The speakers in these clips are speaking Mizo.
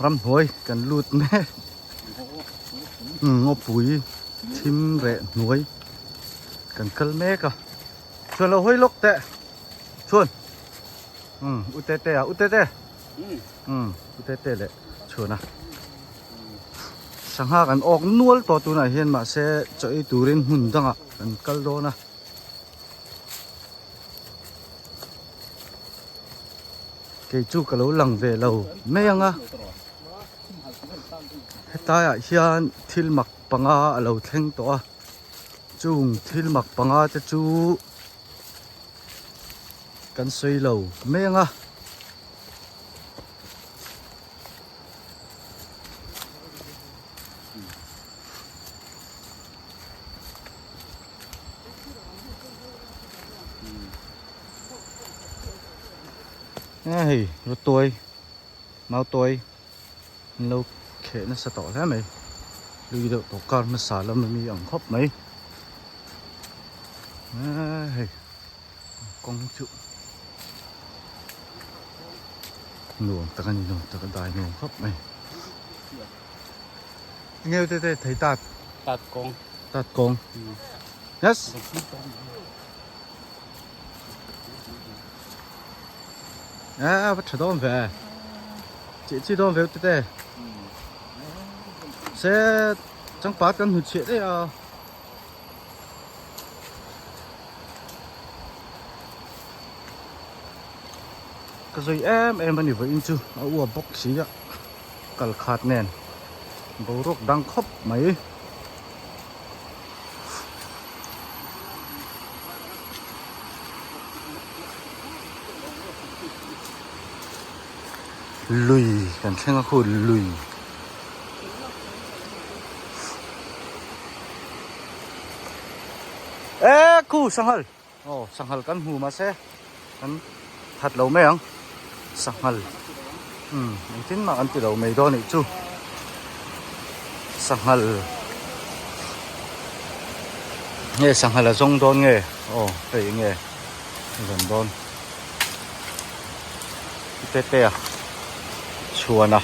Ramhnuai kan lut mek. Ngawpui thim reh hnuai kan kal mek a. Chuan lo hawi lawk teh. Chuan u Tete a, u Tete. U Tete leh Chhuana. Sangha kan awk nual tawh tunah hian mahse chaw ei turin hmun dangah kan kal dawn a. Kei chu ka lo lang ve lo mai ang a hetlai ah hian thil mak panga a lo thleng tawh a chung thil mak panga te chu kan sawi lo mai ang a. Hei rawtuai mautuai an lo kheh nasa tawh hle mai lui deuh tawh kar hmasa lam ami ang khawp mai hei kawng chu nuam tak a ni nuam tak a dai nuam khawp mai. Enge te te thei tat. Tat kawng. Tat kawng. Yes. À, va tha dawn ve. Chị chi dawn ve te te. Se changpat kan hmu chhiah daih a. Ka zui em em a ni vawiin chu a uap bawk si a. Kal khat nen boruak dang khawp mai. Lui kan thleng a khu lui. E khu sanghal aw sanghal kan hmu mahse kan that lo mai ang sanghal umm engtin mah kan ti lo mai dawn anih chu sanghal nge sanghal a zawng dawn nge aw hei enge a zawn dawn tete a chhuan a.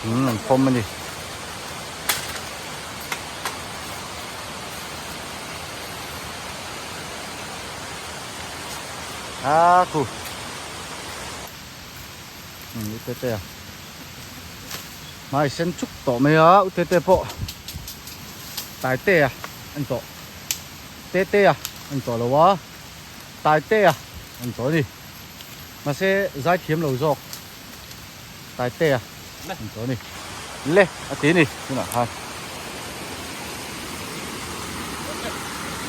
Thing an fawm a ni. A khu. U Tete a. Hmai sen chuk tawh mai a U Tete pawh Taite a an tawh. Tete a an tawh lo a. Taite a an tawh a ni. Mahse zai thiam lo zawk Taitea an tawh a ni. Le a ti a ni tunah khan.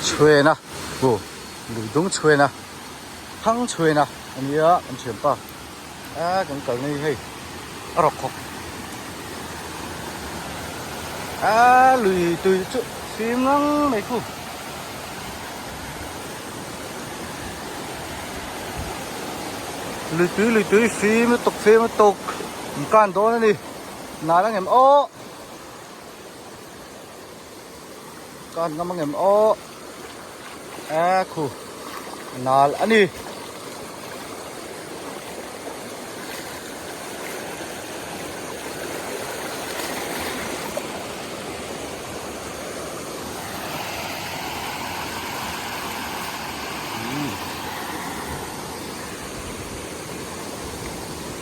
Chhuena hu lui dung chhuena thang chhuena a nia kan thianpa a kan kalna hi hei a rawk khawp a lui tui chu fim ngang mai khu. Lui tui lui tui fim lutuk fim lutuk an kan dawn a ni nal ang em aw kan ngam ang em aw e khu nal a ni.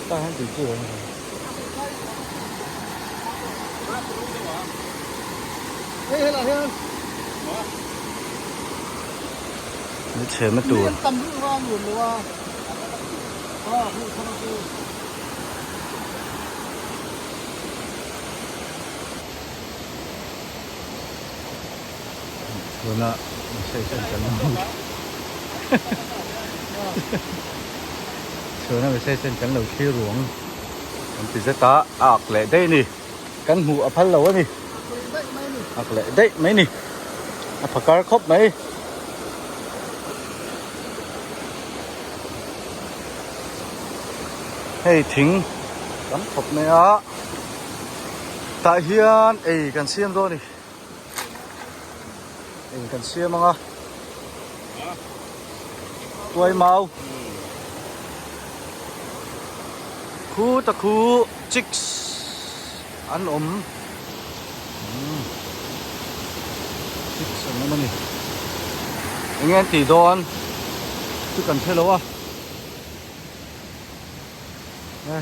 Ta han tui chu Hei helai hian Ni chhe na tur. Tam lu ra nuam lo a. A hu thana chu. Tuna message an kan lo Tuna message an kan lo thlir ruang an ti zet a a ak leh daih a ni kan hmuh a phal lo a ni ak leh daih mai a ni a phakar khawp mai. Hei thing tam khawp mai a tah hian ei kan siam dawn a ni. Eng kan siam anga tuai mau khu ta khu chicks an awm chicks an awm a ni eng nge an tih dawn chu kan hre lo a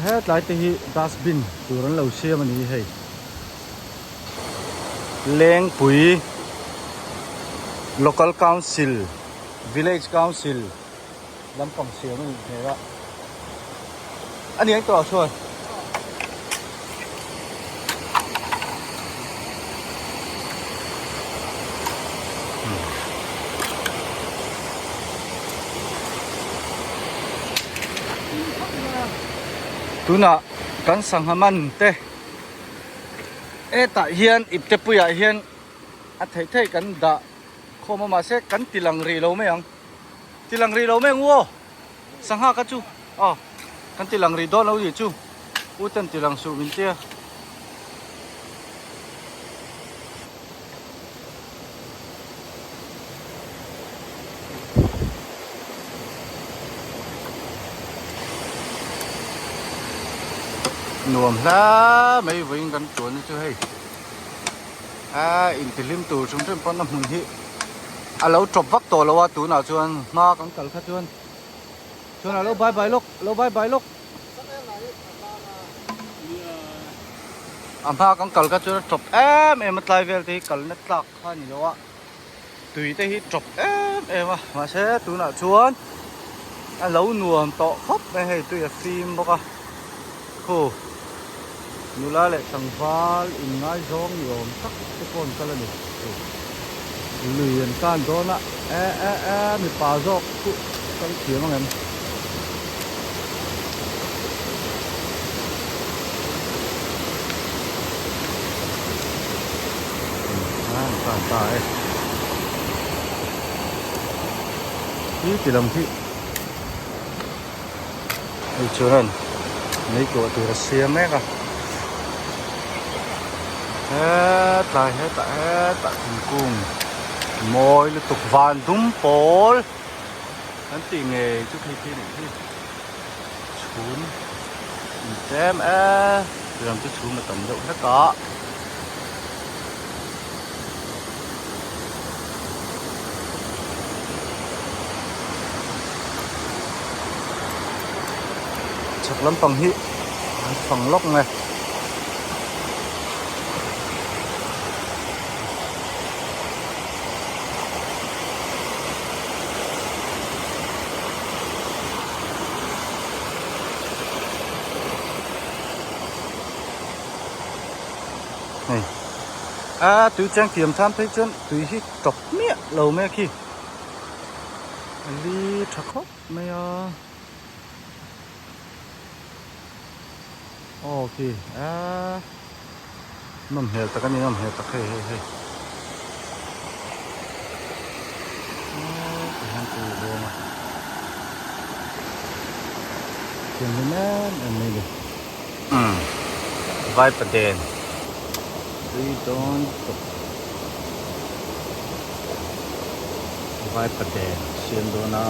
hetlai te hi dustbin tur an lo siam a ni hei. Lengpui Local Council Village Council lampang siam a nih hmel a a ni ang tawh ah chuan. Tunah kan sangha man te. Hetah hian ipte puiah hian a theih theih kan dah khawm a mahse kan ti lang rih lo mai ang ti lang rih lo mai ang u aw sangha kha chu aw kan ti lang rih dawn lo tih chu u ten ti lang suh min tia. Nuam hla mai vawiin kan tuan na chu hei a intihlim tur hrim hrim pawn a hmun hi a lo tawp vak tawh lo a tunah chuan hma kan kal kha chuan chuan a lo bye bye lawk lo bye bye lawk. A hma kan kal kha chuan a tawp em em a tlai vel te hi kalna tlak kha a ni lo a tui te hi tawp em em a mahse tunah chuan a lo nuam tawh khawp mai hei tui a fim bawk a khu nula leh tlangval inngaizawng ni awm tak te pawh an kal a ni lui an tan dawn a e e e mipa zawk chu kal thiam ang em. Tan ta e hi ti lam hi hei chuan mei tuah tur a siam mek a hetlai hetah hetah thingkung mawi lutuk van dum pawl Kan tih ngei chu khi khi nih hi chhum in tlem e tiang chu chhum a tam deuh hlek a. Chhak lampang hi an fang lawk nge. Hei a tui cheng thiam tham phei chuan tui hi tawp miah lo mai a khi a li tha khawp mai a aw khi a Nawm hmel tak a ni nawm hmel tak hei hei hei tihian tui vawng a thianghlim em em mai ni umm vaipaden tui dawn tawp vaipaden siam dawn a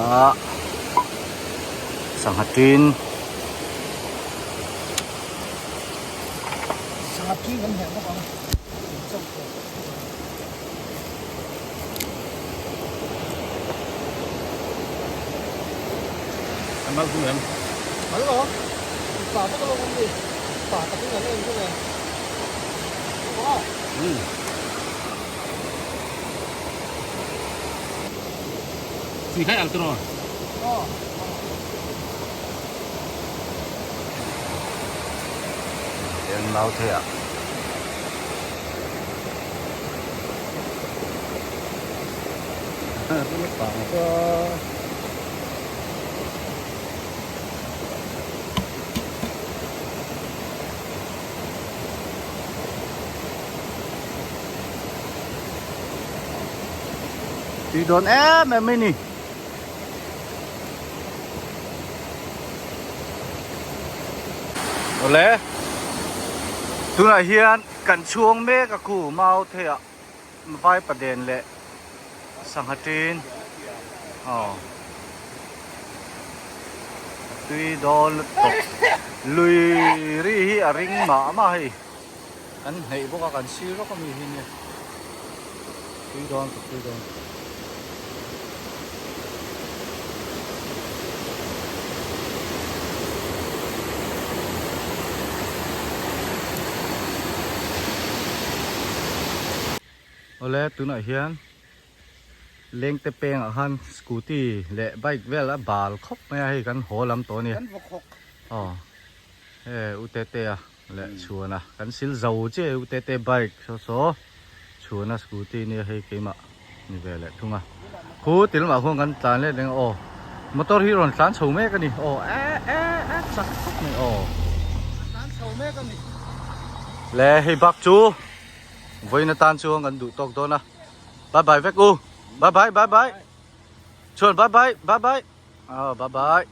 sangha tin. Sangha tui kan heh bawk ang in chauh tawh. An mal hung em? Mal lo. Pa vak alawm an ni. Pa takin an en chu le. Aw. Um. Chi khai al tro. Aw. Hian mau thei ah Tui dawn em em mai ni. Awle tunah hian kan chhuang mek a khu mau theiah vaipaden leh Sangha tin aw a tui dawn lutuk lui ri hi a ring mah mah hei kan hneih bawk a kan sir lawk ami hi nia tui dawn tuk tui dawn tuk. Awle tunah hian lengte pengah khan scooty leh bike vel a bal khawp mai a hei kan haw lam tawh a ni aw he u tete a leh chhuan a kan sil zo chiah e u tete bike saw saw chhuan a scooty nia hei keimah ni ve leh thung a khu til mah khuan kan tlan let reng a aw motor hi rawn tlan chho mek a ni aw eh eh eh chak khawp mai aw tlan chho mek a ni le hei bak chu Vawiin atan chuan kan duh tawk dawn a bye bye vek u bye bye bye bye chuan bye bye bye bye aw bye bye.